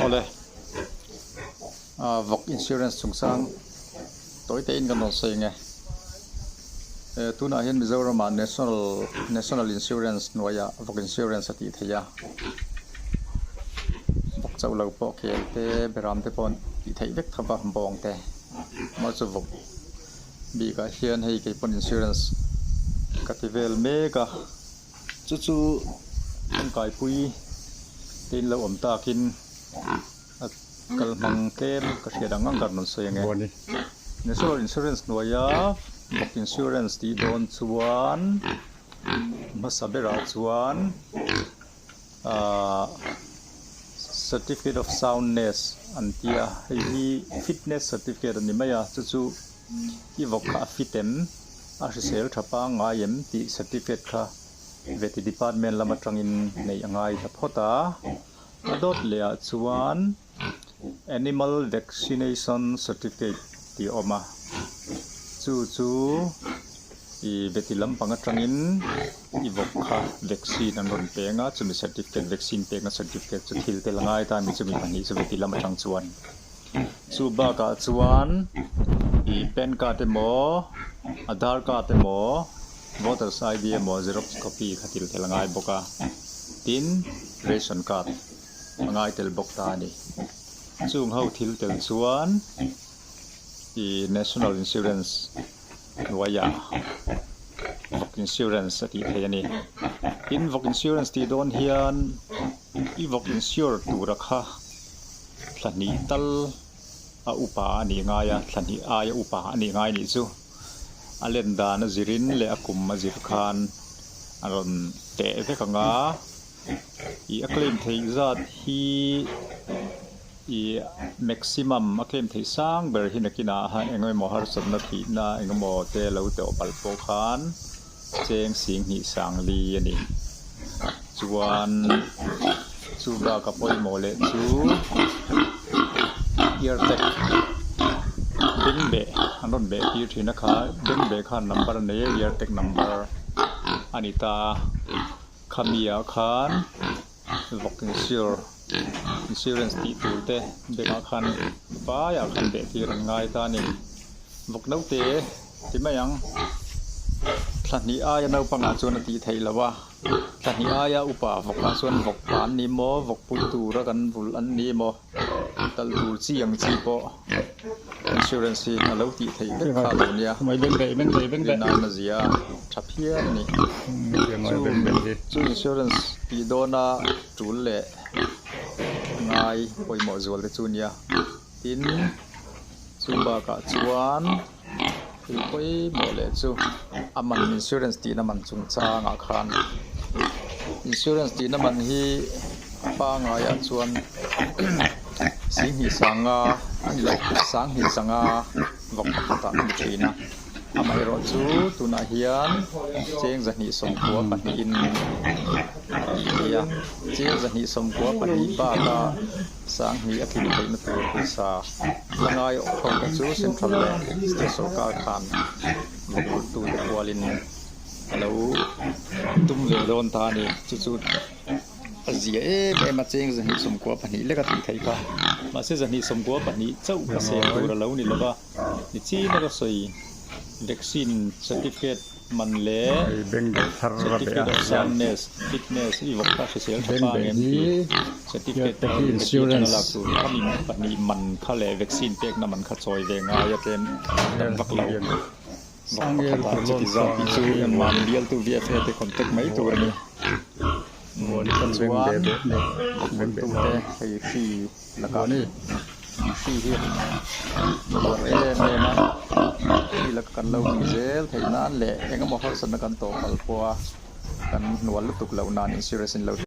Awle vawk insurance chungchang tawi te in kan rawn sawi ang e. Tunah hian Mizoram ah national national insurance hnuaiah vawk insurance a tih theih a. Vawk chauh lo pawh khel te beram te pawh tih theih vek tho va bawng te mahse vawk bikah hian hei kei pawn insurance ka ti vel mek a. Chu chu tangkaipui te in lo awm takin a kal hmang tlem ka hriat ang ang ka rawn sawi ang e. National Insurance hnuaia vawk insurance tih dawn chuan hmasa berah chuan ahh certificate of soundness an tia hei hi fitness certificate a ni mai a chu chu i vawk kha a fit em a hrisel tha pangngai em tih certificate kha veti department lam atangin neih a ngai ta phawt a a dawt leh ah chuan animal vaccination certificate tih a awm a chu chu ih veti lampang atangin i vawk kha vaccine an rawn peng a chumi certificate vaccine pekna certificate chu thil tel a ngai ta a ni chumi pahnih chu veti lam atang chuan. Chu bakah chuan ih pan card emaw aadhar card emaw voters ID emaw xerox copy kha til tel a ngai bawk a tin ration card a ngai tel bawk ta a ni chung ho thil tel chuan ih national insurance hnuaiah vawk insurance a tih theih a ni tin vawk insurance tih dawn hian i vawk insure tura kha. Thla hnih tal a upa a nih ngai a, thla hnih aia upa a nih ngai nih chu a len dan a zirin leh a kum a zir khan a rawn teh vek ang a, ih a claim theih zat hi ih maximum a claim theih sang ber hi nakinah eng emaw harsatna thihna eng emaw te lo tawh palh pawh khan cheng sing hnih sang li a ni. Chuan chu bak a pawimawh leh chu ear tag beng beh an rawn beh tir thin a kha beng beh khan number a nei a ear tag number a ni ta a khami ah khan vawk insure insurance tih tur te bengah khan vaiah khan beh tir an ngai ta a ni vawk naute ti mai ang thla hnih aia naupangah chuan a tih theih loh a thla hnih aia upa vawkah chuan vawk pa an ni maw vawk pui tura kan vulh an ni maw tal tur chi ang chi pawh insurance hi a lo tih theih vek kha lo nia rinai zia tha phian a ni chu insurance tih dawna tul leh ngai pawimawh zual te chu nia tin chu bakah chuan thil pawimawh leh chu a man insurance tihna man chungchangah khan insurance tihna man hi pangaiah chuan singhnih sanga a ni lo sanghnih sanga vawk pakhatah a ni thin a amaherawhchu tunah hian cheng zahnih sawmkua pahnihin a tih theih a cheng zahnih sawmkua pahnih baka Sanghnih a tlin theihna tur pawisa la ngai ho te chu Central leh State sorkar khan vawkvulhtute kualin a lo tum ve dawn ta a ni. Chu chu a zia em em a, cheng 292 lek a tih theih kha. Mahse 292 chauh ka sel tur a lo ni lo va, nichin a ka sawi vaccine certificate Man leh Certificate of Soundness, Fitness i vawk kha hrisel tha pa ang em tih Certificate te atanga lak tur khami pahnih man kha leh vaccine pekna man kha chawi ve ngai a tlem tam vak lo. Vawk pakhatah chuti zat tih chu engmahni bialtu VFA te contact mai tur a ni. Chuan vawk vulhtute hei hri lakah hri hi a uar em em a, hri laka kan lo hmuh zel theih nan leh eng emaw harsatna kan tawh palh pawha kan hnual lutuk loh nan insurance in lo.